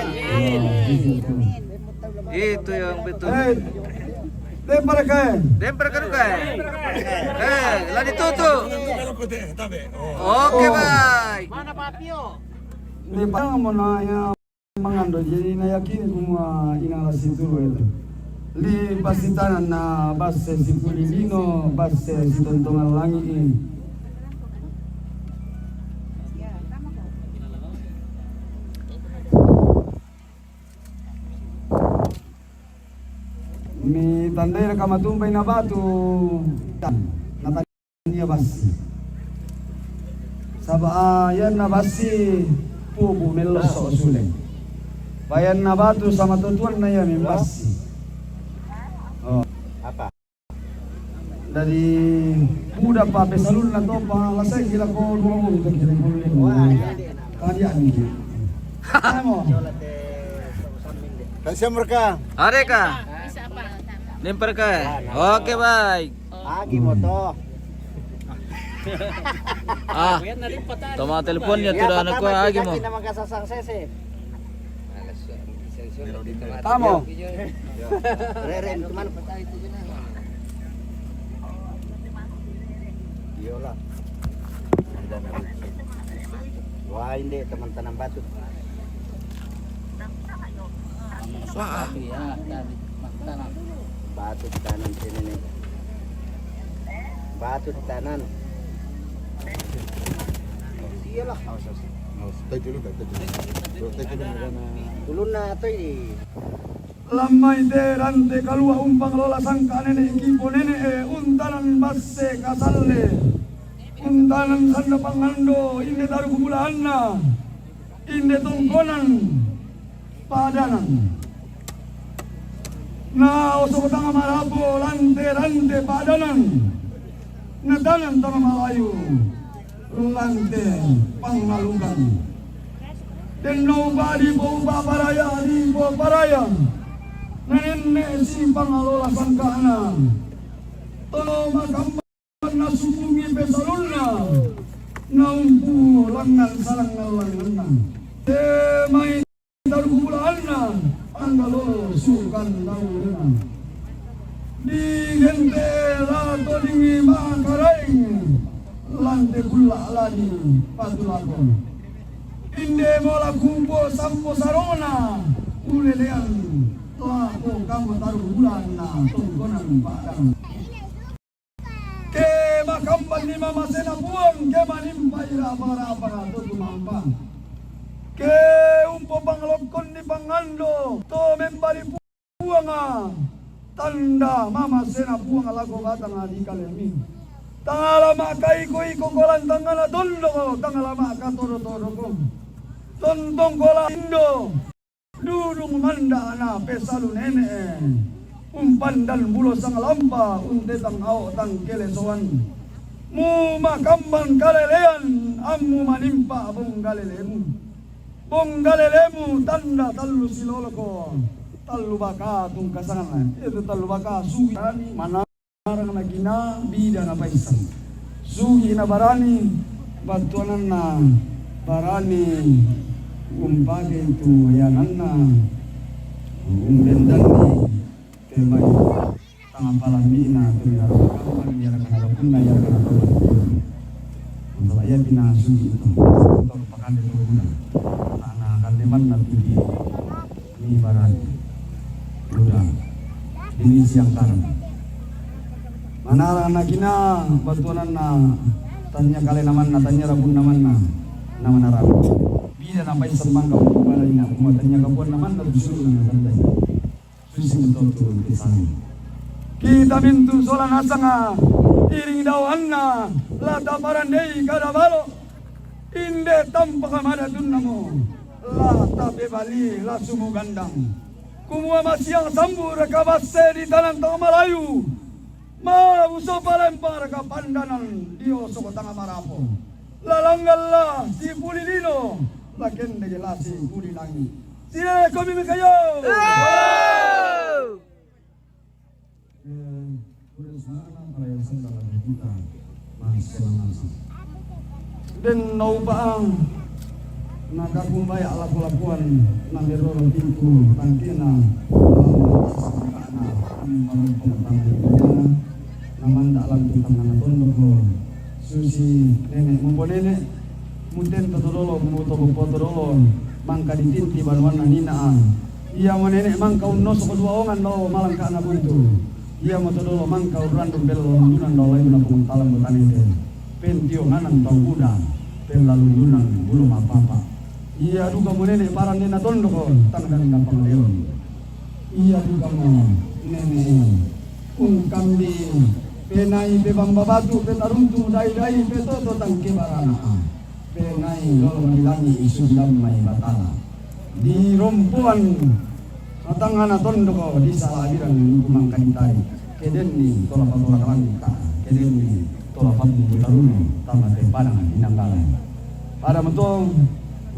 Itu yang betul. Eh, Dempar ka. Dempar ka, ka. Eh, la ditutu. Oke, bye. Mana Papio? Ni pa mo na ya mangando, jadi na yakini kuma ina la situ itu. Li basi tanan na base si Pulilino, base si Tontongan Langi. Mi tandai ra kamatumbai na batu. Na tania basi. Saba, ah, yan na basi pupu meloso sule. Bayan na batu sama totuan na ya membasi. Oh. Apa? Dari buda pa pesalun na topa lasai kira ko dua mo to kira ko le. Wah, iya. Tadi ani. Amo. Kasih mereka. Ada ka? Dempar ka. Oke, baik. Agi mo to. Ah. Toma telepon ya, tuda na ko, agi mo. Tamo. Reren, cuman. Iyolah. Wah, hindi, teman tanam batu. Wah. Batu di tanan sini nih. Batu di tanan. Iyalah. Awas, awas. Awas, tayo dulu, tayo dulu. Tayo dulu, magana. Dulu na to eh. Lammai te rante kalua umpang lola sangka nene kipo nene e, untanan basse kasalle, untanan sanda pangando, inde taru kubulaanna, inde tongkonan padanan. Na osok tanga marapo lante rante padanan, na tanan tama malayu lante pangalukan. Denno upa dipo upa paraya dipo paraya, na nenne si pangalola sangkana. Tolo makam na sukungi pesalunna, na umpu langan salangan-langanna. Te mai taru bulaanna, anggalo sukan daurena. Di gente la todingi makaraeng, lante kulla lani patulakon. Inde mola kupo sampo sarona, ulelean lako kamo taru bulaanna tongkonan padang. Ke makamban ni mamasena Puang, ke manimpa ira apa-apa to tumampa. Ke umpo pangalokkon ni pangando to membali Puanga, tanda mamasena Puang lako batanga di kalemi. Tangala makaiko-iko kolan tangana tondo, tangala makatoro-toro ko. Tontong kola indo. Dudung manda na pesalu nene e. Umpandan bulo sangalampa, untetang ao tangkele soan. Mu makamban kalelean, ammu manimpa bonggalelemu. Bonggalelemu tanda tallu siloloko, tallu baka tungkasangan. Itu tallu baka suwi mana. Manarang na kina bida na paisang. Sugi na barani, battuananna barani, umpake tu yananna, umbendanni temai tanga palamina tu yarakapan, yarakana bakunna, yarakana bakunna. Masalah ya bina sugi itu. Pakande tu guna. Tana kande manna tu di. Ni barani. Udah. Ini siang karam. Manarang na kina battuananna, tanya kale namanna, tanya rabun namanna. Na manarang. Bida na paisang mangka barani na kuma tanya kapuan namanna tu sulu na tandai. Susi betul tu kisani. Kita mintu sola nasanga iring dawanna la taparandei kada balo. Inde tampa kamada tunnamo la tapebali la sumugandang. Kumua masiang sambu raka basse di tanang tau Malayu. Ma uso palempang raka pandanan dio soko tanga marapo. La langgalla sipuli lino, la kendege la sipuli langi. Sire komi mekayo. Den naupa na kakumbaya laku-lakuan na meroro pintu tangkena, na manda lampu tangana tondoko. Susi nene mupo nene, mutento todolo, mutobo potodolo, mangka ditinti banuanna nina. Ia mo nene mangka unnosoko dua ongan do malangkana buitu. Ia mo todolo mangka urrandung belo lundunan do layu na punguntalang botanete. Pentionganan tau buda, pella lundunan bulu mapapa. Ia duka mo nene paranne na tondoko, tangdang na pangleon. Ia duka mo nene ungkambi penai pebamba batu, petaruntung dai-dai, petoto tangke barana. Penai lolo madilangi isu dammai batala. Di rompoan matangana tondoko di sala abirang kumangka ditari. Kedenni tola patola kalangka, kedenni tola pammu tarunno tama tepanang inanggala. Pada metong,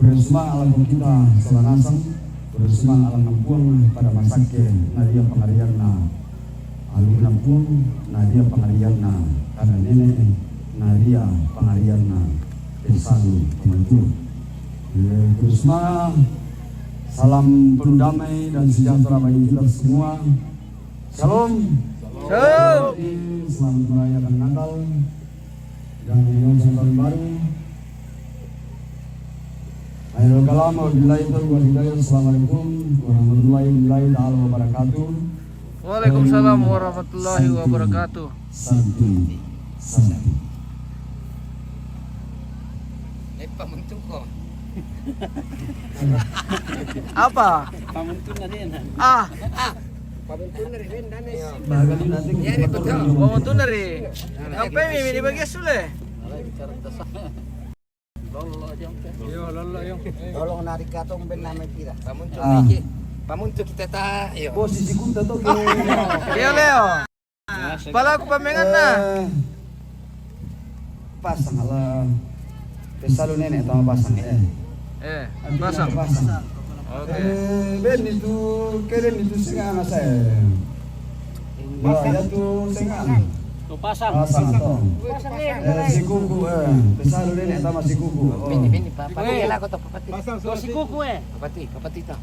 bersumang alam kita salanasang, bersumang alam nampuang pada masakke nadia pangarianna. Aluna Puang, nadia pangarianna, kana nene, nadia pangarianna, pesalu pembantu. Terus ma, salam penuh damai dan sejahtera bagi kita semua. Shalom. Shalom. Selamat merayakan Natal. Dan yang tahun baru. Akhirul kalam, wabillahi taufiq wal hidayah. Assalamualaikum warahmatullahi taala wabarakatuh. Waalaikumsalam warahmatullahi wabarakatuh. Santi, santi. Eppa mentuko. Apa? Pamuntun na din. Ah. Pamuntun na rin, Danes. Iya, rin ko to. Pamuntun na rin. Ngapain mi, di bagias sule? Lolo, yung. Lolo, yung. Tolong narik katong ben namin tira. Pamuntun, ah. Pamuntun kita ta, iyo. Bos, si Kunta to. Iyo, Leo. Pala aku pamengan na. Eh, pasang ala. Pesalu nenek tama pasang, eh. Eh, pasang. Pasang. Oke. Eh, ben itu, keren itu singa anak saya. Wah, ya tu singa anak. Tu pasang. Pasang to. Pasang, eh. Eh, si kuku, eh. Pesalu nenek tama si kuku. Oh. Bini, bini, papa. Weh. Dia lagu tu, papa. Pasang. Tu si kuku, eh. Papa ti, papa ti to.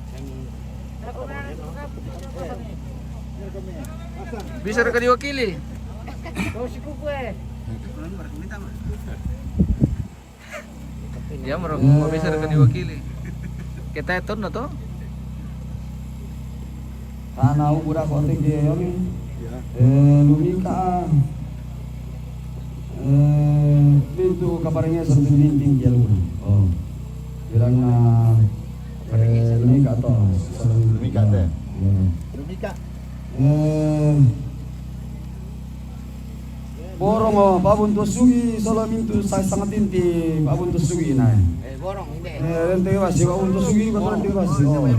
Bisa reka diwakili. Ya, mero, bisa reka diwakili. Kita itu no to? Tana ubura ko tege yoni. Ya. Eh, lumika. Eh, pintu kabarnya sambil linting dia lu. Oh. Bilang na, eh, lumika to. Lumika te. Ya. Lumika. Eh, borong o, babun to sugi, solo mintu sa sangatinti, babun to sugi na. Eh, borong, hindi. Eh, rente wasi, babun to sugi, babun rente wasi. Oh. Eh,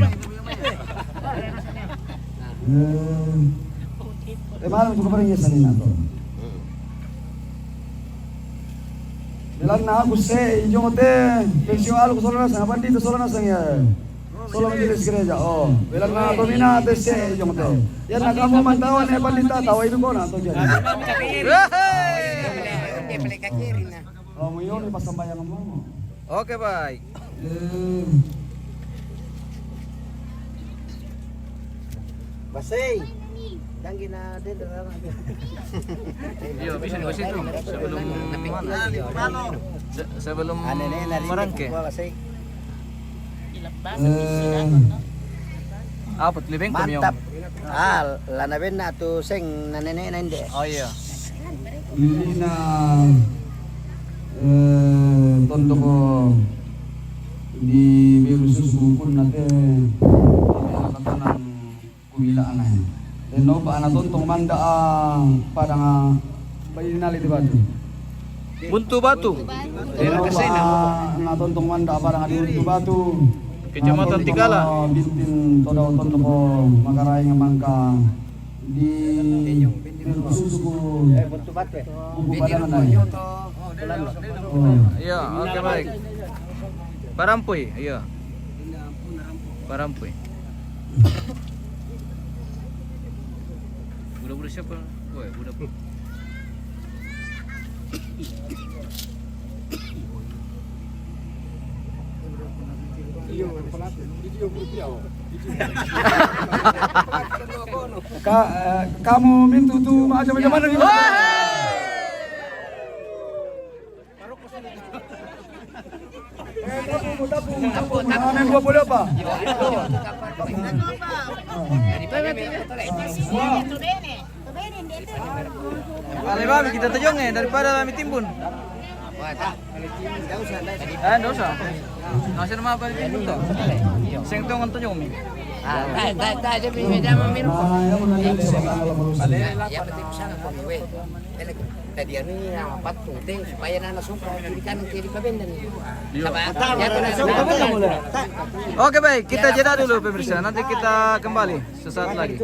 eh, malam tu kabarnya sanina to. Bilang na aku se, ijongote, pensio alu, solo na sanga, bandito, solo na sanga. Solo majelis gereja, oh. Bilang na domina te se, ijongote. Ya na kamu mantawan ya bandita, tawa itu kona to jadi. Oh, muyoni pasambayangan mo. Oke, baik. Eh. Basay. Danggi na din. Iyo, bisa di situ. Sebelum mana? Se-, sebelum merangke. Basay. Eh. Apa tuh, lebeng kami, Om? Mantap. Ah, lana ben na tu seng na nenek na inde. Oh, iya. Ini na, eh, tondo ko di Berusus bukun nate, katanan kuila anai. Deno ba ana tontong manda, ah, padang, ah, bayi nali di batu. Buntu Batu. Deno ba ana tontong manda, padang di Buntu Batu. Kecamatan Tigala. Bintin todau tondo ko Makarai nga mangka di susu ku. Buku padang nai. Oh. Iya, oke, baik. Parampui, iya. Parampui. Budak-budak siapa? Woi, budak. Ka-, eh, kamu mintu tu macam-macam mana ni? Kami dua puluh apa? Kale babi kita tajong, eh, daripada kami timbun. Eh, ndak usah. Nasi nama apa timbun tu? Seng tong tajong mi. Ah, tak, tak, tak, dia punya jam mirip. Ya, penting sana kau, weh. Tadi anu ni, ah, patung teh, supaya nana suka kiri kanan, kiri kabenda ni. Iya. Sabar, ya, nana suka. Oke, baik, kita jeda dulu, pemirsa. Nanti kita kembali sesaat lagi.